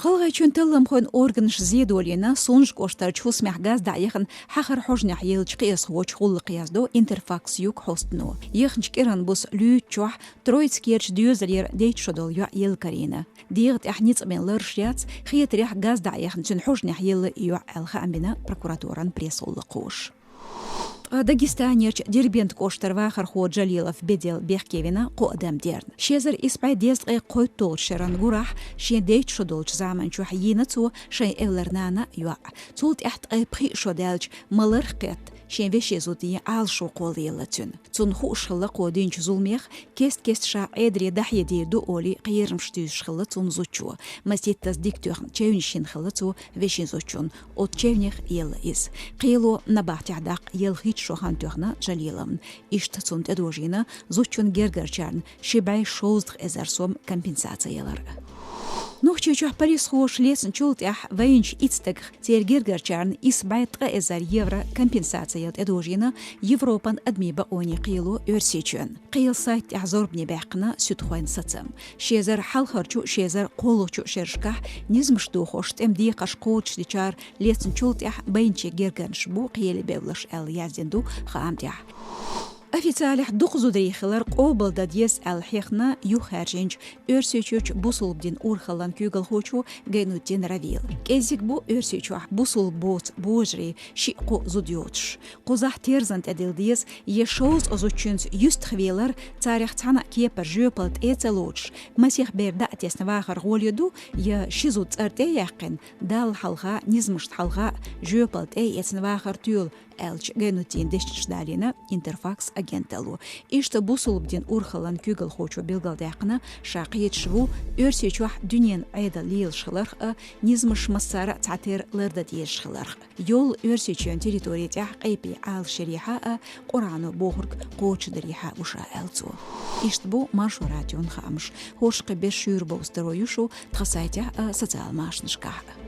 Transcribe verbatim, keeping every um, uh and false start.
ГӀалгӀайчоьнан талламхойн органаша зе долийна, Сунжа кӀоштарчу хӀусамехь газ дӀа а яхна, хьахар хьожанехь еллачу кхиазхочо гӀуллакх, яздо Интерфакс Юг хьостано. Яхначу кӀиран буса луьйччохь Троицкерчу доьзалера дейтта шо долу йоӀ елла карийна. ДегӀа тӀехь ницкъ бен лараш яц, хетарехь, газ дӀа а яхна, цуьнан хьожанехь елла и йоӀ аьлла, хаам бина прокуратуран пресс-гӀуллакхоша. Ткъа Дагестанерчу Дербент кӀоштара вахархо Джалилов Бедел бехке вина кхо адам дерна. Ши эзар исс бӀе дезткъе кхойтталгӀачу шеран гурахь шен дейтта шо долчу заманчохь йийна цо шайн эвлара нана йоӀ. Цул тӀаьхьа ткъе пхиъ шо даьлча, маларх кхетта, шен вешин зуда йина Ӏалашо кхоллаелла цуьнан. Цунна хууш хилла кхо динчу зуламех, кест-кеста ша Ӏедаре дӀахьедийр ду олий, кхерамаш туьйсуш хилла цунна зудчо. Масийттаза дика тоьхна чевнаш йина хилла цо вешин зудчунна. Оцу чевнех елла иза. Кхело набахтехь даккха ялхитта шо хан тоьхна Джалиловна. Иштта цунна тӀедожийна зудчун гергарчарна ши бӀе шовзткъа эзар сом компенсаци ялар. Нохчийчохь полисхоша лецначул тӀаьхьа вайначу итт стагах, церан гергарчарна исс бӀе ткъа эзар евро компенсаци яла тӀедожийна Европан адамийн бакъонийн кхело Оьрсийчоьнна. Кхелан сайта тӀехь зорбане баьккхина суьдхойн сацам. Ши эзар хьалхарчу, ши эзар кхоалгӀачу шерашкахь низамаш дохош тӀеман декхарш кхочушдечара лецначул тӀаьхьа байначийн гергарнаш бу кхеле бевлларш аьлла яздина ду хаам тӀехь. Официалехь дукха зударий хилар къобалдан деза аьлла хьехна юххьаьржинчу Оьрсийчуьрчу бусулба дин урхаллан куьйгалхочо Гайнутдин Равила. КӀеззиг бу Оьрсийчохь бусулба боцу божарий шиъ-кхоъ зуда йоцуш. Кхузахь терзан тӀедилла деза, я шовзткъа зудчуьнца юьстахвелар, царех цхьана а кепара жоьпалла тӀе а ца лоцуш, масех бер дӀа а тесна вахар гӀоле ду, я ши зуда цӀар тӀе а яьккхина, Далла хьалха, низамашна хьалха жоьпалла тӀе а эцна вахар тоьлу, аьлча, Гайнутдина дешнаш далийна Интерфакс агенталло. Иштта бусулба дин урхаллан куьйгалхочо билгалдаьккхина, ша кхеташ ву Оьрсийчохь дуьненан Ӏедал лелаш хиларх а, низамаш массара а цхьатерра лардан дезаш хиларх а. Йолу Оьрсийчоьнан территори тӀехь къепе Ӏалашъярехьа а, Къуръано бохург кхочушдарехьа а ву ша, аьлла цо. Иштта бу Маршо радион хаамаш. ХӀорш кхин беш шуьйра бовза таро ю шу тхан сайтехь а, социал машанашкахь а.